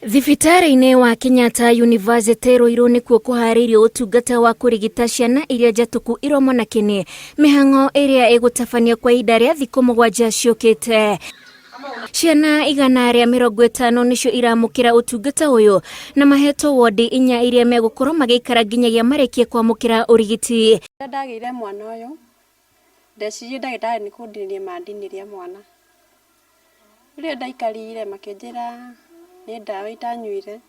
Thibitarĩ-inĩ wa Kenyatta University Ruiru nĩkuo kũharĩirio ũtungata wa kũrigita ciana iria njatũku iromo na kĩni, mĩhang'o ĩrĩa ĩgũtabanio kwa ihinda rĩa thikũ 7 ciũkĩte. Ciana 150 nĩcio iramũkĩra ũtungata ũyũ na mahetwo wondi 4 iria megũkorwo magĩikara nginyagia marĩkie kwamũkĩra ũrigiti. Rĩrĩa ndagĩire mwana ũyũ, ndecirie ndagĩtarĩ nĩ kũndinĩria mandinĩria mwana. Rĩrĩa ndaikarire makĩnjĩra nĩ ndawa itanyuire,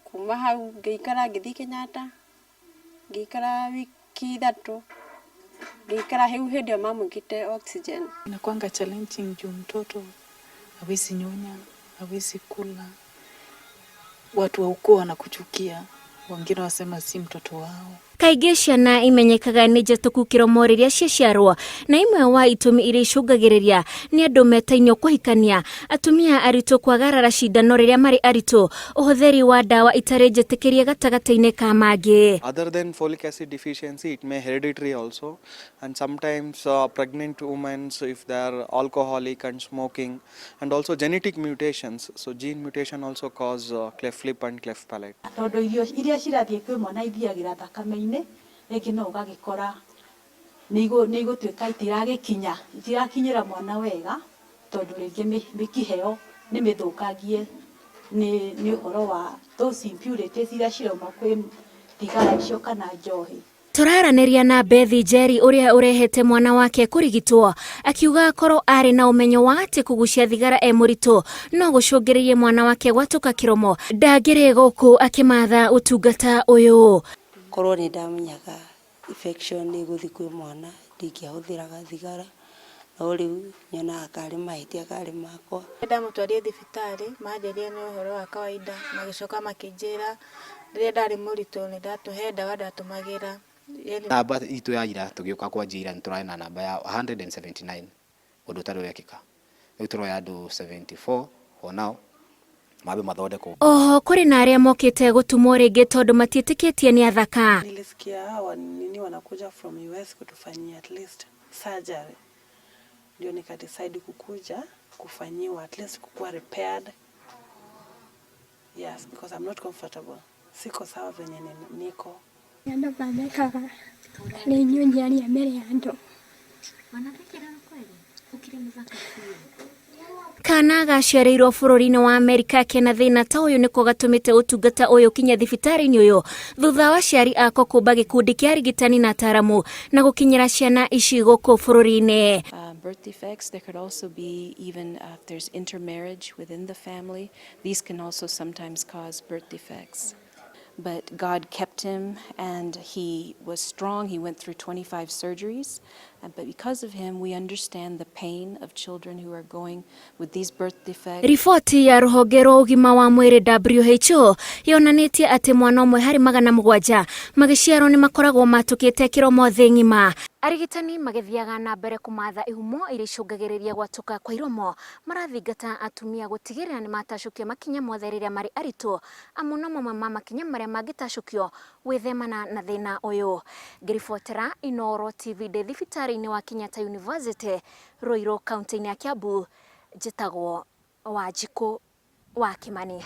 kuma hau ngĩikara ngĩthiĩ Kenyatta, ngĩikara wiki 3, ngĩikara rĩu hĩndĩ ĩyo mamwĩkĩrĩte oxygen. Inakuanga challenging juu mtoto hawezi nyonya, hawezi kula, watu wa ukoo wanakuchukia, wengine wasema si mtoto wao. Kaingĩ ciana imenyekaga nĩ njatũku kĩromo rĩrĩa ciaciarwo, na imwe wa itũmi iria icũngagĩrĩria nĩ andũ metainio kũhikania, atumia aritũ kwagarara cindano rĩrĩa marĩ aritũ, ũhũthĩri wa ndawa itarĩ njĩtĩkĩrie gatagatĩ-inĩ ka mangĩ. Other than folic acid deficiency, it may hereditary also, and sometimes pregnant women, so if they are alcoholic and smoking, and also genetic mutations, so gene mutation also cause cleft lip and cleft palate. Tondũ irio iria cirathiĩ kwĩ mwana ithiagĩra thakame-inĩ, rĩngĩ no ũgagĩkora nĩ igũtuĩka itiragĩkinya, itirakinyĩra mwana wega, tondũ rĩngĩ mĩkiha ĩyo nĩ mĩthũkangie nĩ ũhoro wa those impurities iria cirauma kwĩ thigara icio kana njohi. Tũraranĩria na Bethi Njeri ũrĩa ũrehete mwana wake kũrigitwo, akiuga akorwo arĩ na ũmenyo wa atĩ kũgucia thigara e mũritũ no gũcũngĩrĩrie mwana wake gwatũka kĩromo, ndangĩrĩ gũkũ akĩmatha ũtungata ũyũ. Korwo nĩ ndamenyaga infection nĩ ĩgũthiĩ kwĩ mwana ndingĩahũthĩraga thigara, no rĩu nyonaga karĩ mahĩtia karĩ makwa. Ndamũtwarire thibitarĩ manjĩrire nĩ ũhoro wa kawaida, magĩcoka makĩnjĩra rĩrĩa ndarĩ mũritũ nĩ ndatũhe ndawa ndatũmagĩra. Namba itũ ya ira tũgĩũka kwanjia ira nĩ tũrarĩ na namba ya 179 ũndũ ũtarĩ wekĩka. Rĩu tũroya andũ 74 for now mambe mathondekwo. Oho kũrĩ na arĩa mokĩte gũtumwo rĩngĩ tondũ matiĩtĩkĩtie nĩ athaka. Nilisikia hawa nini wanakuja from US kutufanyia at least surgery, ndio nika decide kukuja kufanyiwa at least kukuwa repaired. Yes, because I'm not comfortable. Siko sawa venye niko. Andũ mathekaga nĩ inyuĩ njaria mbere ya andũ. Kana gaciarĩirwo bũrũri-inĩ wa Amerika kena thĩna ta ũyũ nĩko gatũmĩte ũtungata ũyũ kinya thibitarĩ-inĩ ũyũ thutha wa aciari ako kũmba gĩkundi kĩa arigitani na ataramu na gũkinyĩra ciana ici gũkũ bũrũri-inĩ. Birth defects, there could also be even if there's intermarriage within the family, these can also sometimes cause birth defects. But God kept him and he was strong. He went through 25 surgeries. But because of him, we understand the pain of children who are going with these birth defects. Riboti ya rũhonge rwa ũgima wa mwĩrĩ WHO yonanĩtie atĩ mwana ũmwe harĩ 700 magĩciarwo nĩ makoragwo matũkĩte kĩromo thĩ ng'ima. Arigitani magĩthiaga na mbere kũmatha ihumo iria icũngagĩrĩria gwatũka kwa iromo, marathingata atumia gũtigĩrĩra nĩ matacũkia makinya mothe rĩrĩa marĩ aritũ, amu no mamwe ma makinya marĩa mangĩtacũkio gwĩthemana na thĩna ũyũ. Ngĩribotera Inooro TV ndĩ thibitarĩ-inĩ wa Kenyatta University, Ruiru, kaunti-inĩ ya Kiambu, njĩtagwo Wanjikũ wa Kimani.